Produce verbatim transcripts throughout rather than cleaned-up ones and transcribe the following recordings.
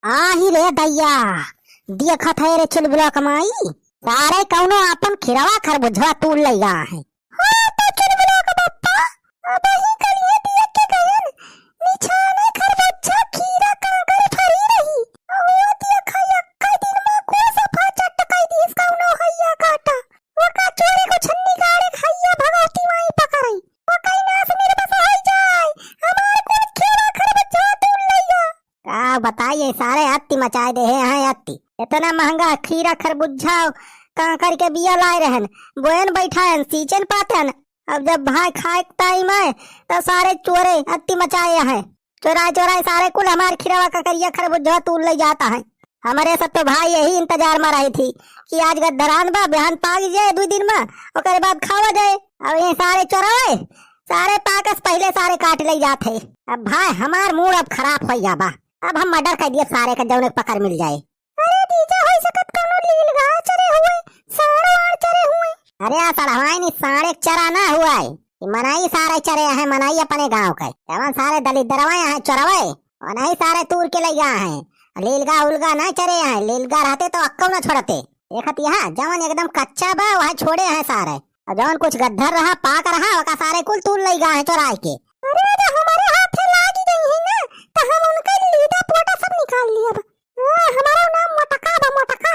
आही रे दैया, देखत है रे चुलबुला क माई, सारे कौनो आपन खिरवा खरबुजवा तूर लइ गा है। हाँ तो चुलबुला क बप्पा, अबही कलिए देख के गयन, निछाने खरबुज्जा खीरा कांकर फरी रही। अहो देखा, यक्का दिन मा कुल सफा चट कइ दिहिस कौनो हैया काटा। ओका चोरी को छन्नी गाड़े खइया भगवती माई पकड़ई। ओका इनास निर्बस होइ जाए, हमार कुल खीरा खरबुज्जा तूर लइया। का बताई, ये सारे अत्ती मचाए देहे हैं, अत्ती। इतना महंगा खीरा खरबुज्जा कांकर के बिया लाए रहन, बोयन बैठायन, सींचन पातन, अब जब भाई खाए के टाइम है, तो सारे चोरे अत्ती मचाए हैं। चोराए चोराए सारे कुल हमार खिरवा ककरिया खरबुजवा तूर लइ जात है। हमरे सब तो भाई यही इंतजार मा रही थी कि आज गद्दरान बा, बिहान पाक जाए दुइ दिन मा, ओकरे बाद खावा जाए। अब ये सारे चोराए, सारे पाकस पहिले सारे काट लइ जात है। अब भाई हमार मूड अब खराब होइ गा बा। अब हम मर्डर कइ दिए सारे का, जौने पकड़ मिल जाए। अरे जीजा, होइ सकत कौनो लीलगाय चरे हुए, साँड़ वाड़ चरे हुए। अरे आ सड़वाइन, ई साँड़ एक चरा ना हुआ है, ई मनई सारे चरे हैं, मनई अपने गाँव के। जवन सारे दलिद्दरवा हैं चोरवे, वनही सारे तूर के लइ गा हैं। लीलगा उलगा ना चरे हैं, लीलगा रहते तो अक्कौ ना छोड़ते। देखत यहाँ जवन एकदम कच्चा बा, वह छोड़े हैं सारे, और जवन कुछ गद्दर रहा, पाक रहा, ओका सारे कुल तूर लइ गा हैं चोराए के। अरे तो हमरे हाथे लागी गई है ना, तो हम उनका लीदा पोटा सब निकाल लिया बा। हाँ, हमारा नाम मोटका बा, मोटका।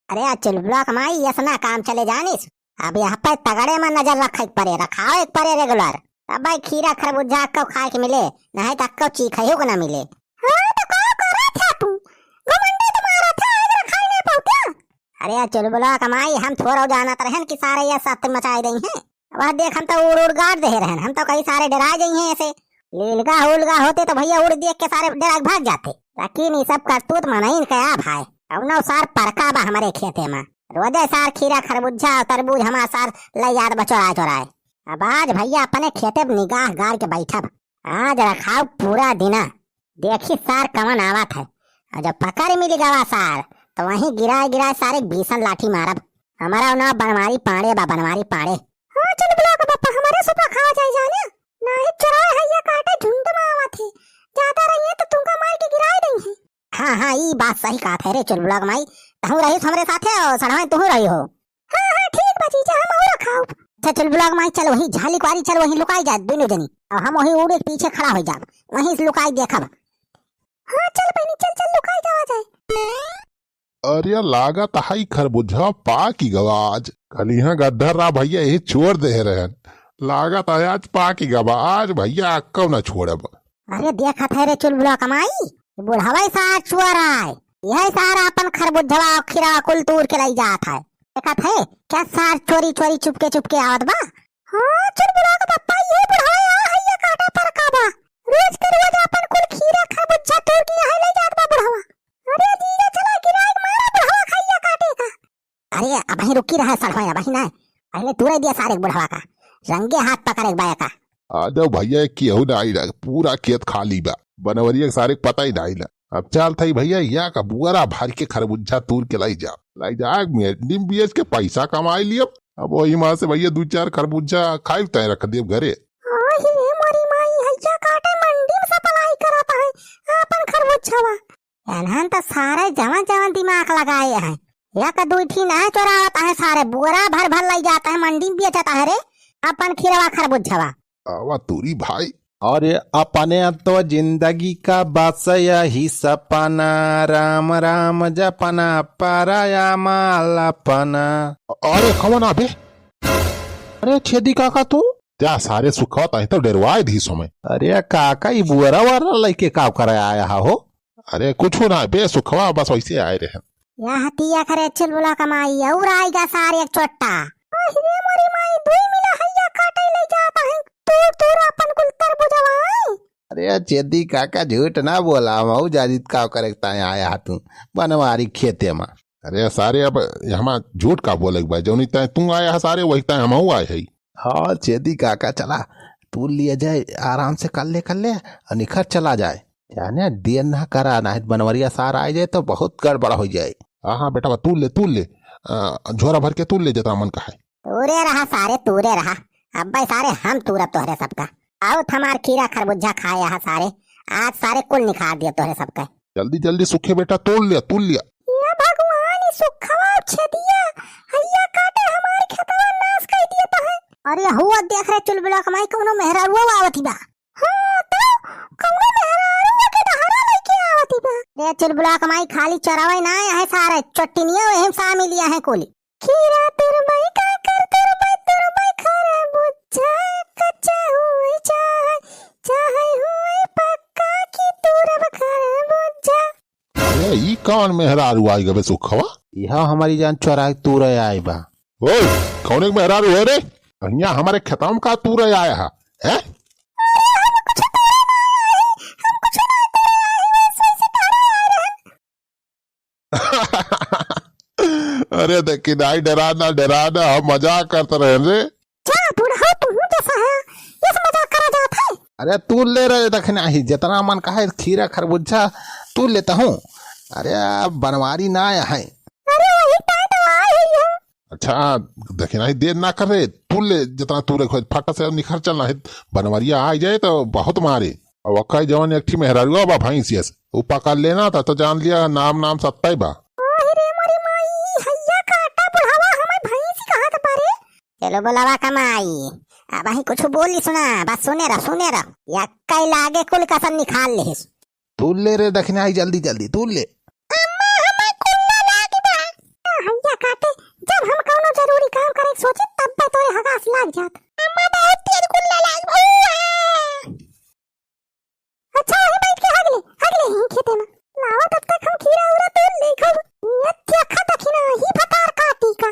अरे आ चुलबुला क माई, ऐसना काम चले जानिस। अब यहाँ पे तगड़े मा नजर रखे के परे, रखावे के परे regular। तब भाई खीरा खरबूजा अक्को खाए के मिले, नहीं तो अक्को चीखहू को ना मिले। हाँ, तो का करत है तू? घमंडी तो मारत है, आज रखाई नहीं पाऊ क्या? अरे आ चुलबुला क माई, हम थोड़ा जानत रहन कि सारे ये सत्त मचाए देइ हैं। वह देख, हम तो उड़ उड़ गाड़ देहे रहन, हम तो कही सारे डराए जइहें ऐसे। लीलगा उलगा होते तो भइया उड़ देख के सारे डरा के भाग जाते। लेकिन ई सब करतूत मनइन के आ भाई। कौनो सार परका बा हमरे खेते मा। रोजे सार खीरा खरबूजा और तरबूज हमार सार लइ जात बा चोराए चोराए। अब आज भइया अपने खेते मा निगाह गाड़ के बैठब। आज रखाउ पूरा दिना। देखी सार कवन आवत है। और जब पकड़ मिल गवा सार, तो वहीं गिराए गिराए सारे बीसन लाठी मारब। हमारा नाम बनवारी पांड़े बा, बनवारी पांड़े। हाँ, चुलबुला क बप्पा, हमारे सुपा खा जाए जाने। नाही चोराए हैया काटे झुंड मा आवत है। ज्यादा रहिए तो तुमका मार के गिराए देइहें। हाँ, हाँ, ई बात सही कहत है रे चुलबुला क माई। तहूँ रहिस हमरे साथे और सड़वाइन तुहूँ रही हो। हाँ, हाँ, ठीक बा जीजा, हम और खाउब। अच्छा चुलबुला क माई, चल वहीं झाली कुआरी, चल वहीं लुकाई जाए दुनों जनी। और हम वहीं उड़े के पीछे खड़ा होइ जाब, वहीं से लुकाई देखब। हाँ, चल बहिनी, चल, चल, लुकाई जावा जाए। अरे लागत है खरबूजा पाकि गवा आज। कलिहाँ गद्दर रहा भइया, यही छोड़ देहे रहन। लागत है आज पाकि गवा, आज भइया अक्कौ ना छोड़ब। अरे देखत है रे चुलबुला क माई, ये बुढ़वा सार चोर आए, यही सार अपन खरबूजवा और खीरा कुल तूर के लइ जात है। देखत है क्या सार चोरी चोरी चुपके चुपके आवत बा। हाँ, चुलबुला क बप्पा, ये बुढ़वा आ हैया काटे परका बा। रोज के रोज अपन कुल खीरा खरबूजा तूर के यहाँ लइ जात बा बुढ़वा। अरे जीजा चला गिराए मारा बुढ़वा हैया काटे का। अरे अबहीं रुकी रहा सड़वा, अबहीं ना, पहिले तूरे दिया सारे बुढ़वा का, रंगे हाथ पकड़े के बा एका। आ जाओ भइया, केहू ना आई रहा, पूरा खेत खाली बा, बनवरिया के सारे के पता ही ना आई ला। अब चल थई भइया, या का बुअरा भर के खरबूजा तूर के लाई जा, लाई जा, मंडी में बेच के पैसा कमाई लियब। अब वही मा से भइया दू चार खरबूजा खाई तय रख देब घरे। हाँ, हे मोरी माई, हैया काटे मंडी में supply करत है आपन खरबूजवा। एनहन त सारे जवन जवन दिमाग लगाए हैं, एक दुई ठी ना चोरावत हैं, सारे बुअरा भर भर लइ जात हैं, मंडी में बेचत हैं रे, अपन खीरवा खरबूजवा। आवा तोरी भाई। अरे अपने तो जिंदगी का बस यही सपना, राम राम जपना, पराया माल अपना। अरे कौन आबे? अरे छेदी काका तू? जा सारे सुखवत आए तो डेरवाए दी समय। अरे काका, ई बुअरा वरा लइके का करे आया हा हो? अरे कुछ ना बे सुखवा, बस वैसे आए रहे। यह तिया करे चुलबुला क माई और आएगा सारे एक चोट्टा। अरे मोरी माई, दुई मिला हैया काटे ले जाता है, तूर तूर अपन कुल तरबुजवा। अरे छेदी काका झूठ ना बोला, हम जानित का करे ताए आया हा तू बनवारी खेते मा। अरे सारे अब हमा झूठ का बोले के बा, जौनी ताए तू आया हा सारे वही ताए हमहू आए है। हाँ छेदी काका, चला तूर लिया जाए, आराम से कर ले कर ले और निखर चला जाए। जाने देर ना करा, नहीं बनवरिया सार आ जाए तो बहुत गड़बड़ हो जाए। हाँ हाँ बेटा, तूर ले तूर ले, अ, झोरा भर के तूर ले जितना मन का है। तूरे रहा सारे, तूरे रहा। अब्बे सारे हम तूरब तोहरे सबका। आउत हमार खीरा खरबूजा खाए यहाँ सारे, आज सारे कुल निखार दिए तोहरे सबका। जल्दी जल्दी सुखे बेटा तूर लिया, तूर लिया। या भगवान, ई सुखवा छेदिया, हइया काटे हमार खेतवा नास कइ दिया तो है। अरे हुआ देख रे चुलबुला कमाई, कउनो मेहरारुआ आवत ही बा। हाँ, तो कउनो मेहरारुआ के डहरा लइके आवत ही बा। रे चुलबुला कमाई, खाली चोरावे ना आए हैं सारे, चोट्टिनिया वही में शामिल है कुल। खीरा तुरबई काकर तुरबई, तुरबई खरबूजा, कच्चा हुई चाहे, चाहे हुई पक्का की तुरब खरबूजा। अरे, ई कौन मेहरारू आई गबे सुखवा? यह हमारी जान चोराई तूरे आए बा। ओ, कौन एक मेहरारू है रे? हियाँ हमारे खेतवा में का तूरे आया है, हैं? अरे, हम कुछ तूरे ना आए, हम कुछ ना तूरे आए, बस वैसे टहरे आए रहन। अरे दखिनाही, डरा ना, डरा ना, हम मजाक करत रहन रे। जा बुढ़ऊ, तुहू जैसा है, इस मजाक करा जात है। अरे तूर ले रे दखिनाही, जितना मन कहे खीरा खरबूजा तूर लेता हूँ। अरे अब बनवारी ना आया है। अरे वही टाइट आए है ये। अच्छा दखिनाही, देर ना कर रे, तूर ले जितना तूरे खोज, फटा से निखर चलना है, बनवरिया आ जाए तो बहुत मारे। अब अक्का जवन एक ठी मेहरारुआ बा भैंसिया से, उ पकड़ लेना था तो जान लिया नाम नाम सत्ता ही बा। ओही रे मोरी माई, हइया काटा बुढ़ावा हमार भैंसी कहाँ से पारे? चलो बोलावा कमाई, अब अही कुछ बोली सुना, बस सुने रह, सुने रह। यक्का लागे कुल कसम निकाल लेहिस। तू ले रे दखिनाही, जल्दी जल्दी तू ले। अम्मा, हमें कुल्ला लागी बा। हइया काटे, जब हम कउनो जरूरी काम करे सोचे तब पे तोरे हगास लाग जात। अम्मा, बहुत तेज कुल्ला लागी बा। अच्छा, वही बैठ के हग ले, हग ले ही खेते में। लावा तब तक हम खीरा उरा तोड़ ले खाऊ। ये देखा दखिनाही भतार काटी का।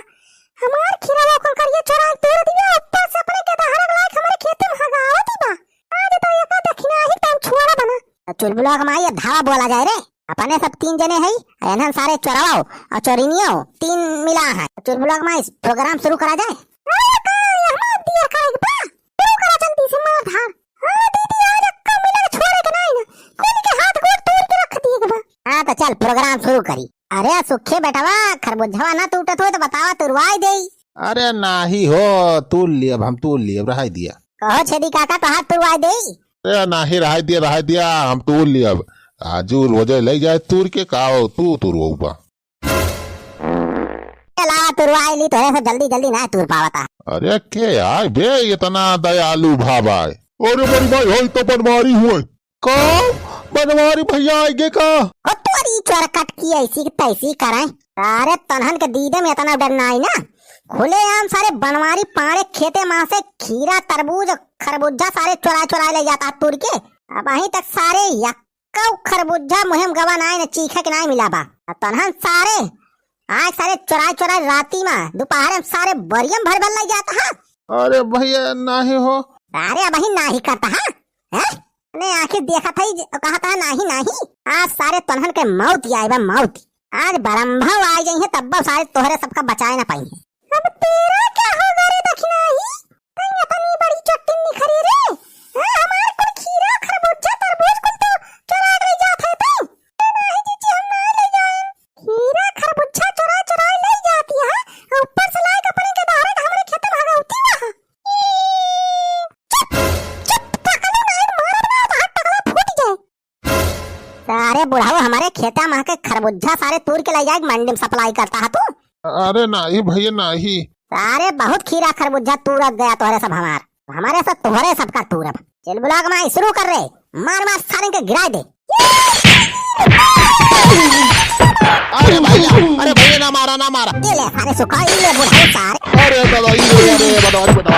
हमार खीरा वो करिया चोरा तोड़ दिया, ऊपर से अपने के दहरक लायक हमारे खेते में हगावत ही बा। आज तो ये का दखिनाही टाइम छुआरा बना। चुलबुला कमाई, ये धावा बोला जाए रे। अपने सब तीन जने है, एनहन सारे चोरवाओ और चोरिनियो तीन मिला है। चुलबुला कमाई, प्रोग्राम शुरू करा जाए। अरे का, ये हमार दिया का एक बा। शुरू करा जल्दी से मार धार। हाँ दीदी, आज अक्का मिला के छोड़े के नाई ना। कुल के हाथ गोड़ तोड़ के रख दिए के बा। हाँ तो चल प्रोग्राम शुरू करी। अरे सुखे बेटवा, खरबूजवा ना टूटत हो तो बतावा तुरवाई देई। अरे नाही हो, तूर लियब हम, तूर लियब, रहाई दिया। कहो छेदी काका, तोहार तुरवाई देई। अरे नाही, रहाई दिया, रहाई दिया, हम तूर लियब। आजू रोजे लई जाए तूर के, का हो, तू तुरवउबा। चला, तुरवाई ली, तोहरे से जल्दी जल्दी ना तुर पावता। अरे के आय बे, इतना दयालु भाव आय? अरे बड़ी भाई, होई तो बनवारी हुए। का? बनवारी भैया आइगे का? ओ तोरी चोर कट की ऐसी की तैसी करें। अरे तनहन के दीदे में इतना डर नाई ना। खुलेआम सारे बनवारी पाड़े खेते मा से खीरा, तरबूज, खरबूजा सारे चुराए चुराए ले जाता है तुर के। अबहीं तक सारे यक्कउ खरबूजा मुँहे में गवा नाई न चीखे के नाई मिला बा। अब तनहन सारे आज सारे चुराए चुराए राती मा, दोपहरे में सारे बोरिया में भर भर ले जाता है। अरे भैया, नाही हो। अरे अबहीं नाही करता है, हैं? ने आँखी देखत है, कहत है नाही, नाही। आज सारे तोहन के मौत ही आए बा, मौत। आज बरम्भा आ जाई है, तब्बो सारे तोहरे सबका बचाए ना पाई है। अब तेरा क्या होगा रे दखिनाही? तई अपनी बड़ी चट्टिन निखरी रे। हाँ, हमार कुल खीरा, खरबूजा, तरबूज कुल तो चुरा ले जात है तई। ए नाही जीजी, हम ना ले जाए। खीरा, खरबूजा चुरा चुरा ले जाती है, और ऊपर से लाए के अपने के दहरे के हमरे खेत में हगावती हुआ है। चुप, चुप, टकलू नाही, मारब ना तो हाथ टकला फूट जाए। सारे बुढ़ाओ, हमारे खेता मा के खरबूजा सारे तूर के ले जाए, मंडी में सप्लाई करता है तू। अरे नाही भैया, नाही। सारे बहुत खीरा खरबूजा तूरत गया तोहरे सब हमार, हमारे सब तोहरे सबका तूरब। चुलबुला कमाई, शुरू कर रे, मार मार सारे के गिराए दे। अरे भैया, अरे भैया, ना मारा, ना मारा। ये ले सारे सुखा, ये ले बुढ़ाओ सारे। अरे दादा, ये ले, अरे दादा, अरे बेटा।